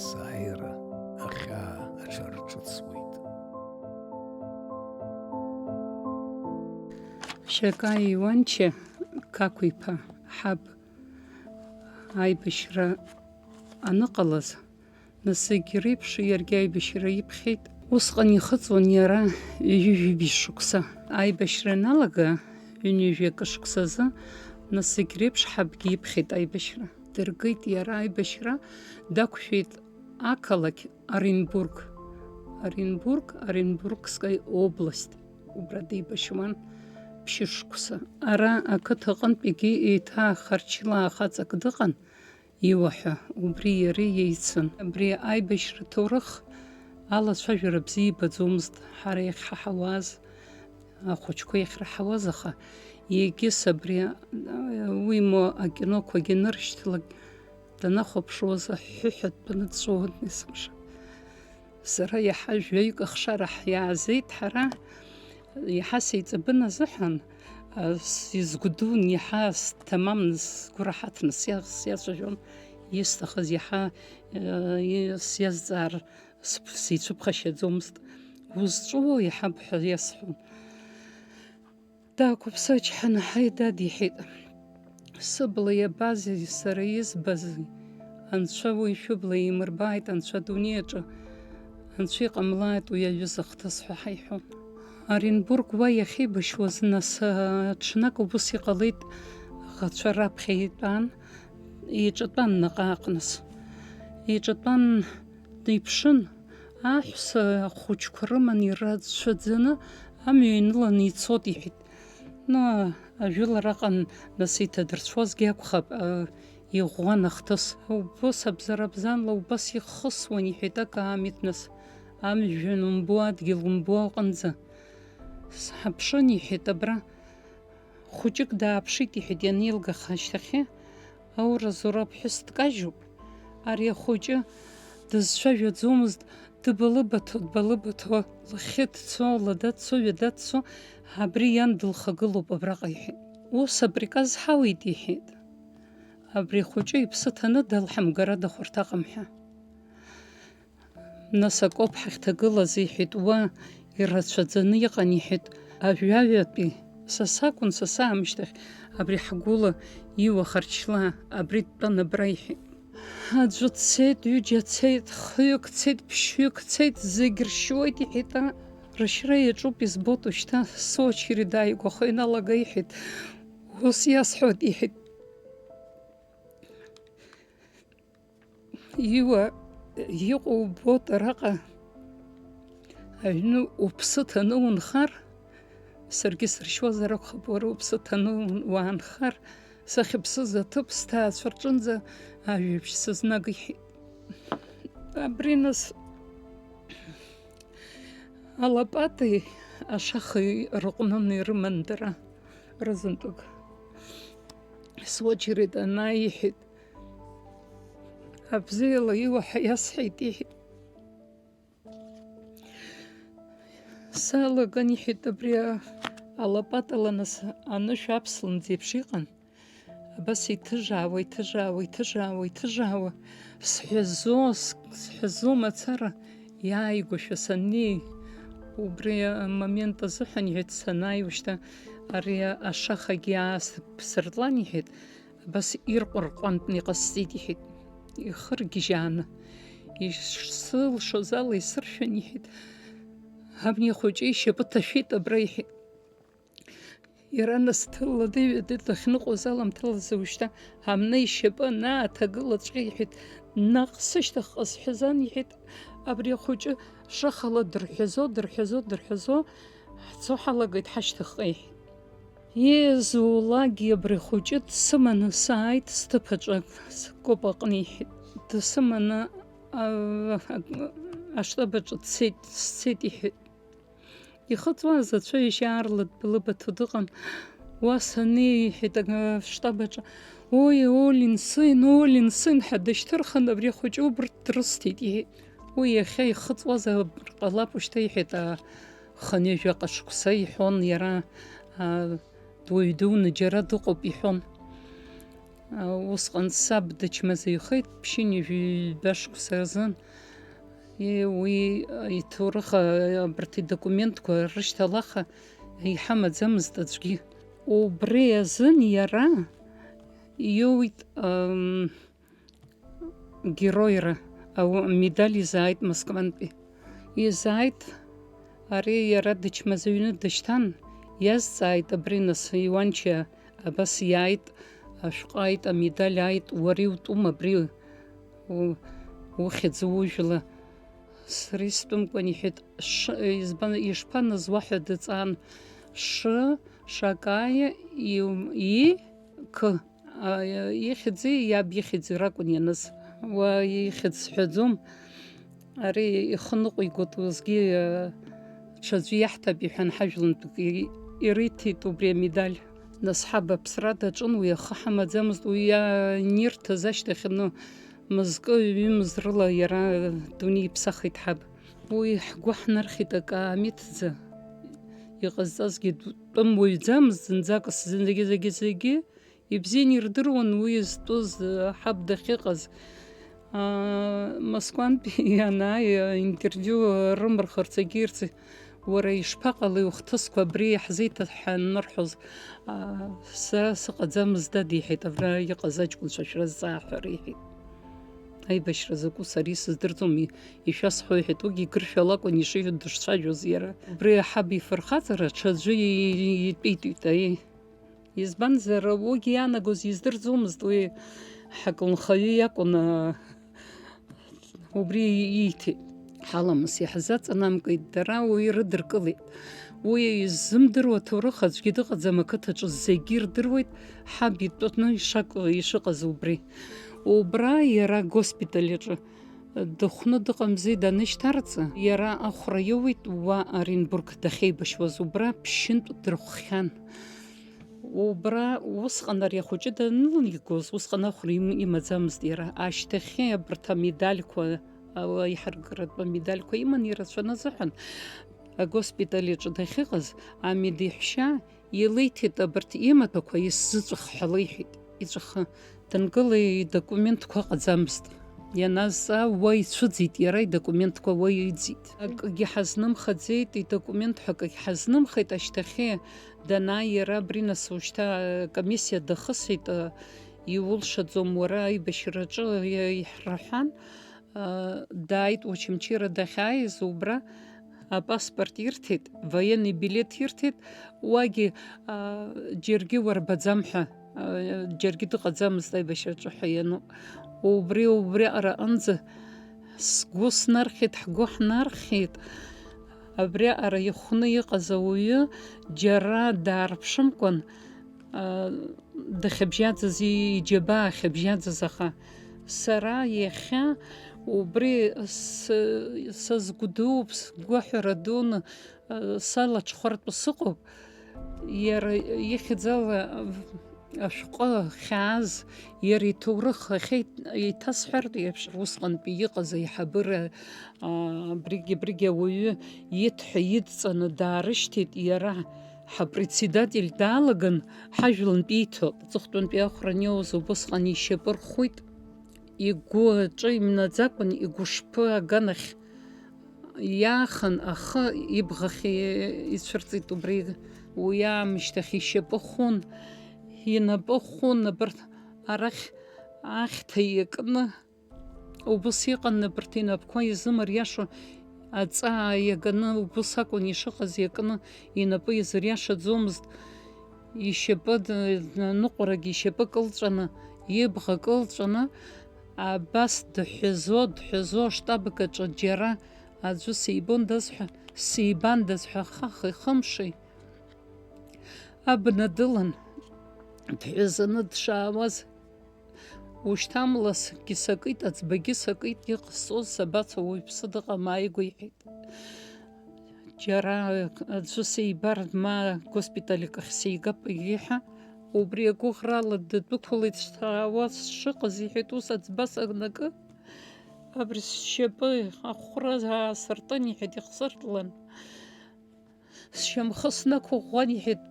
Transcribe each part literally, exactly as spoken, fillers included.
Есааира ахьаа аҽарҿыцуеит. Шьакаи Иуанча Какәиԥа ҳаб аибашьра аныҟалаз, нас зегь реиԥш иаргьы аибашьра иԥхьеит. Усҟан ихыҵуан иара ҩажәи жәибжь шықәса. Аибашьра аналага, ҩынҩажәи акы шықәсазы, нас зегь реиԥш ҳабгьы иԥхьеит аибашьра. Дыргеит иара аибашьра, дақәшәеит ақалақь Оренбург. Оренбург, Оренбургская область. Убра деибашьуан ԥшьышықәса. Ара ақыҭа аҟынтәигьы еиҭа Харчылаа хаҵак дыҟан, Иуа ҳәа, убри иареи еицын. Абри аибашьра ҭоурых алацәажәара бзиа ибаӡомызт ҳара иахьҳаҳауаз, ахәыҷқәа иахьраҳауаз, аха егьыс абри, уимоу, акиноқәагьы аныршьҭлак, данахәаԥшуаз аҳәҳәа дтәаны дҵәуон есымша. Сара иаҳа жәаҩык ахшара ҳиаазеит ҳара, иаҳа сеиҵбын азыҳәан, а, с-, изгәдун, иаҳа сҭамамны, сгәы раҳаҭны сиа-, сиацәажәон, исҭахыз иаҳа, э, и-, сиазҵаар сԥ-, сицәыԥхашьаӡомызт. Узҵәуо иҳаб ҳәа иасҳәон. Даақәыԥсычҳаны, ҳаи, дад, иҳәеит, сыбла иабази, сара избази? Анцәа уи шәыбла еимырбааит, Анцәа адунеи аҿы Анцәа иҟамлааит уи аҩыза хҭыс ҳәа ҳаиҳәон. Оренбург уа иахьеибашьуаз, нас, ҽнак убыс иҟалеит, ӷацәа раԥхьа итәан, иҿатәан наҟ-ааҟ, нас. Иҿатәан, диԥшын, аҳәса ахәыҷқәа рыман ирацәаӡаны амҩа иныланы ицот, иҳәеит. Ну, ажәылара аҟан, нас, иҭадырцәуазгьы акәхап, а, иӷәӷәан ахҭыс. Убыс абзарбзанла убас ихысуан, иҳәеит, акаамеҭ, нас, амҩан умбо, адгьыл умбо аҟынӡа. Сҳаԥшын, иҳәеит, абра. Хәыҷык дааԥшит, иҳәеит, ианеилгаха ашьҭахьы, ауразоура аԥҳәыс дкажьуп. Ари ахәыҷы дызцәажәаӡомызт, дбалыбаҭо, дбалыбаҭо, лахьы дцо, лада дцо, ҩада дцо, абри иан дылхагылоуп абраҟа, иҳәеит. Ус априказ ҳауит, иҳәеит. Абри ахәыҷы иԥсы ҭаны далҳамгарада хәарҭаҟам ҳәа. Нас акоуп ҳахьҭагылаз, иҳәеит, уа ирацәаӡаны иҟан, иҳәеит, ажәаҩатәи са сакәын, са саамышьҭахь абри ҳгәыла иуа Харчлаа абри дтәан абра, иҳәеит. Аӡәы дцеит, ҩыџьа цеит, хҩык цеит, ԥшьҩык цеит, зегь ршьуеит, иҳәеит, а, рышьра иаҿуп, избоит уажәшьҭа, соочередь ааигәахо иналага, иҳәеит, ус иасҳәоит, иҳәеит. Иуа иҟоу убоит араҟа аҩны уԥсы ҭаны унхар, саргьы сыршьуазар акәхап, уара уԥсы ҭаны ун-, уаанхар, сахьыԥсыз аҭыԥ сҭаацәа рҿынӡа ажәабжь сызнагихьеит. Абри нас алапатеи ашахеи рыҟәнын ирыман дара рызынтәык. Суочередь анааиҳәеит, абзиала иуаҳа иасҳәеит, иҳәеит. Салаган, иҳәеит, абри а-, алапатала нас анышә аԥслымӡ еиԥш иҟан. Абас иҭыжаауа, иҭыжаауа, иҭыжаауа, иҭыжаауа, сҳәазо, с-, сҳәазо мацара иааигәашәа саннеи, убри амомент азыҳәан, иҳәеит, санааи, ушьҭа ари ашахагьы аасԥсыртлан, иҳәеит, абас ирҟәырҟәантәны иҟасҵеит, иҳәеит, ихыргьежьааны. Ишсылшоз ала исыршәын, иҳәеит, абни ахәыҷы ишьапы ҭашәеит абра, иҳәеит. Иара нас дҭылла дыҩ-, ды-, дахьныҟәоз аламҭалазы ушьҭа амна ишьапы анааҭагылаҵәҟьа, иҳәеит, наҟ сышьҭахьҟа сҳәазан, иҳәеит, абри ахәыҷы шахала дырҳәазо, дырҳәазо, дырҳәазо, ҳцо ҳалагеит ҳашьҭахьҟа, иҳәеит. Иазулакгьы абри ахәыҷы дсыманы сааит сҭыԥаҿы, скоп аҟны, иҳәеит. Дсыманы, а, аштаб аҿы дцеит, сцеит, иҳәеит. Ихыҵуаз ацәа ишьаарла дбалыбаҭо дыҟан. Уа саннеи, иҳәеит, ага, аштаб аҿы, уи, Олин сын, Олин сын ҳәа дышьҭырхын, абри ахәыҷы убырҭ дрысҭеит, иҳәеит. Уи иахьа ихыҵуазар ҟалап ушьҭа, иҳәеит, а, хынҩажәаҟа шықәса, иҳәон иара, а, дуаҩ дуны џьара дыҟоуп, иҳәон. Усҟан саб дычмазаҩхеит ԥшьынҩажәи ҩба шықәса рзын. Уи иҭоурых, абарҭ идокументқәа рышьҭалаха иҳамаӡамызт аӡәгьы. Убри азын иара иоуит, ам, героира амедаль изааит Москвантәи. Изааит, ари иара дычмазаҩны дышьҭан, иазҵааит абри нас, Иуанча абас иааит, ашәҟәы ааит, амедаль ааит, уара иутәума абри у-, ухьӡ ужәла? Сара истәымкәан, иҳәеит, ш-, избан, ишԥаныз уаҳәа дыҵаан, ш-, шакаиа, и-, и-, к-, а, ихьӡи иаб ихьӡи ракәын ианыз. Уа ихьӡ сҳәаӡом, ари ихы ныҟәигоит, уеизгьы, а, ҽаӡәы иаҳҭап иҳәан, ҳажәлантәык и-, ириҭеит убри амедаль. Нас ҳаб аԥсра даҿын, уи ахы ҳамаӡамызт, уи ианирҭаз ашьҭахь, ну, мызкы, ҩымз рыла иара дунеи иԥсахит ҳаб. Уи ҳгәы ҳнархьит акы аамиҭӡа. Иҟазҵазгьы тәым уаҩӡамызт зынӡак, зегьы, зегьы, зегьы ибзианы ирдыруан уи зтәыз, ҳаб дахьыҟаз. Аа, Москвантәи ианааи, интервиу рымырхырц егьирҭ, уара ишԥаҟалеи ухҭысқәа абри иаҳзеиҭаҳәа анырҳәоз, аа, сара сыҟаӡамызт, дад, иҳәеит, абра иҟаз аҷкәынцәа шәразҵаа ҳәа реиҳәеит. Аибашьра закәу сара исыздырӡом, и-, ишәасҳәо, иҳәеит, уигьы игыршәала акәын ишиҳәо дышцәажәоз иара. Убри аҳаб ифырхаҵара ҽаӡәы и-, и-, итәитәит, аиеи. Избанзар, уигьы иаанагоз издырӡомызт, уи ҳаколнхаҩы иакәын, аа, убри ииҭеит. Ҳаламыс иаҳзаҵанамкит, дара уи рыдыркылеит. Уи иззымдыруа ҭоурых аӡәгьы дыҟаӡам ақыҭаҿы, зегьы ирдыруеит, ҳаб итәаны ишакәу, ишыҟаз убри. Убра иара агоспиталь аҿы дыхәны дыҟамзи, данышьҭарҵа, иара ахәра иоуит, уа Оренбург дахьеибашьуаз, убра ԥшьынтә дырхәхьан. Убра усҟан ари ахәыҷы данылигоз, усҟан ахәра им-, имаӡамызт иара. Ашьҭахьы абарҭ амедальқәа, ауа иҳаргаратә амедальқәа иман ирацәаны азыҳәан, агоспиталь аҿы дахьыҟаз, амедеҳәшьа илиҭеит абарҭ имаҭәақәа исзыҵәах ҳәа леиҳәеит, иҵәахы. Дангыла идокументқәа ыҟаӡамызт. Ианазҵаа, уа ицәыӡит, иара идокументқәа уа иӡит. Акгьы ҳазнымхаӡеит, идокументқәа акгьы ҳазнымхеит, ашьҭахьы данааи иара абри нас ушьҭа акомиссиа дахысит, а, иулшаӡом уара аибашьраҿы, иа-, иҳраҳәан, а, дааит Очамчыра дахьааиз, убра апаспорт ирҭеит, военный билет ирҭеит, уагьы, а, џьаргьы уарбаӡам ҳәа, а, џьаргьы дыҟаӡамызт аибашьраҿы ҳәа иануп. Убри, убриаҟара аҟынӡа сгәы снархьит, ҳгәы ҳнархьит. Абриаҟара ихәны иҟаз ауаҩы џьара даарԥшымкәан, а, дахьыбжьаӡыз, иџьабаа ахьыбжьаӡыз, аха сара иахьа убри с-, сазгәдууп, сгәаҳәара дуны, а, салаҽхәартә сыҟоуп. Иара ихьӡала ашәҟәы хьааз, иара иҭоурых ахьеит-, еиҭасҳәартә еиԥш, усҟантәи иҟаз аиҳабыра, аа, абригь-, абригь ауаҩы иҭҳәа идҵаны даарышьҭит, иара ҳапредседатель даалаган, ҳажәлантә ииҭо, аҵыхәтәантәи ахәра аниоуз убысҟан ишьапы рхәит, игәы аҿы имнаӡакәан, игәышԥы аганахь иаахан, ахы ибӷахь ицәырҵит убри. Уи аамышьҭахь ишьапы хәын, инапы хәын, абарҭ арахь ахьҭа иакны, убыс иҟан, абарҭ инапқәа изымариашо аҵаа иаганы, убыс акәын ишыҟаз, иакны, инапы изыриашаӡомызт. Ишьапы д-, ныҟәарагь ишьапы кылҵәаны, ибӷа кылҵәаны, абас дҳәазо, дҳәазо, аштаб аҿы џьара аӡәы сибондаз ҳәа, сибандаз ҳәа хахи хымши абна дылан, дҳәазаны дшаауаз, ушьҭамласгьы сакит, аӡбагьы сакит, иҟасҵоз сабацо, уаҩԥсы дыҟам, ааигәа иҳәеит. Џьара аӡәы сеибар, ма госпиталь ахь сеигап, иҳәа, убри агәыӷрала ддәықәлеит, саауа сшыҟаз, иҳәеит, ус аӡба санакы, абри сшьапы ахәра аасыртын, иҳәеит, ихсыртлан. Сшьамхы снықәыӷәӷәан, иҳәеит,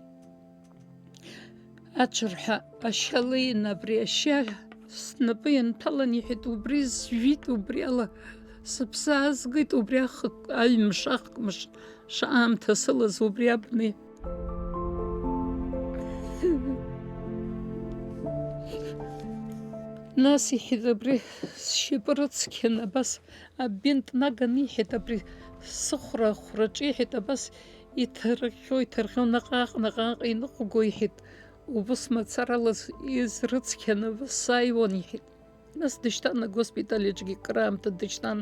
Аҽырҳәа ашьа леин абри ашьа снапы ианҭалан, иҳәеит, убри зжәит, убри ала сыԥсы азгеит, убри ахк-, аҩмш, ахкмыш шаамҭа сылаз убри абни. Нас иҳәеит, абри сшьапы рыцқьан абас абинт наган, иҳәеит, абри сыхәра ахәраҿы, иҳәеит, абас иҭарҟьо, иҭарҟьо, наҟ-ааҟ, наҟ-ааҟ иныҟәго, иҳәеит, убыс мацарала изрыцқьаны абас сааиуан, иҳәеит. Нас дышьҭан, агоспиталь аҿгьы краамҭа дышьҭан.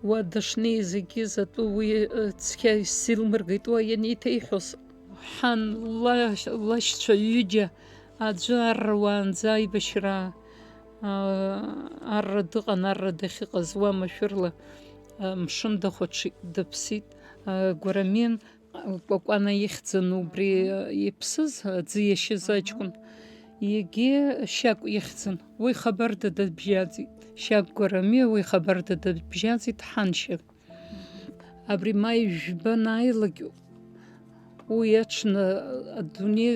Уа дышнеиз егьи затәы уи, э, цқьа исзеилмыргеит уа ианеиҭеиҳәоз. Ҳан ла-, лашьцәа ҩыџьа аӡәы арра уаанӡа аибашьра, а, арра дыҟан, арра дахьыҟаз уа машәырла, а, мшын дахәаҽит, дыԥсит. А, Гәарамиан Кәакәана ихьӡын убри иԥсыз, аӡы иашьыз аҷкәын. Егьи Шьагә ихьӡын. Уи хабарда дыбжьаӡит. Шьагә Гәарамиа уи хабарда дыбжьаӡит, ҳаншьа. Абри маи жәба анааилак, уи аҽны адунеи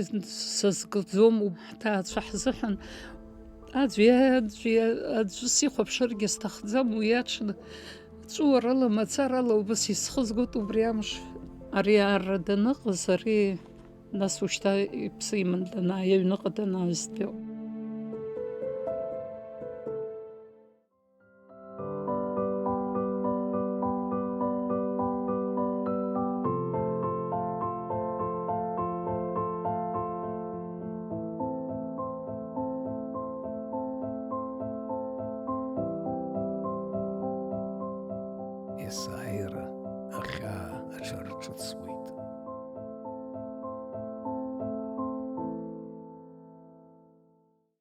сазкӡом, ҳҭаацәа ҳзыҳәан аӡәи, аӡәи, аӡәы сихәаԥшыргьы сҭахӡам, уи аҽны ҵәыуарала, мацарала убас исхызгоит убри амш. Ари арра даныҟаз, ари нас ушьҭа иԥсы иман данааи, аҩныҟа данаазтәи ауп. Есааира ахьаа аҽарҿыцуеит.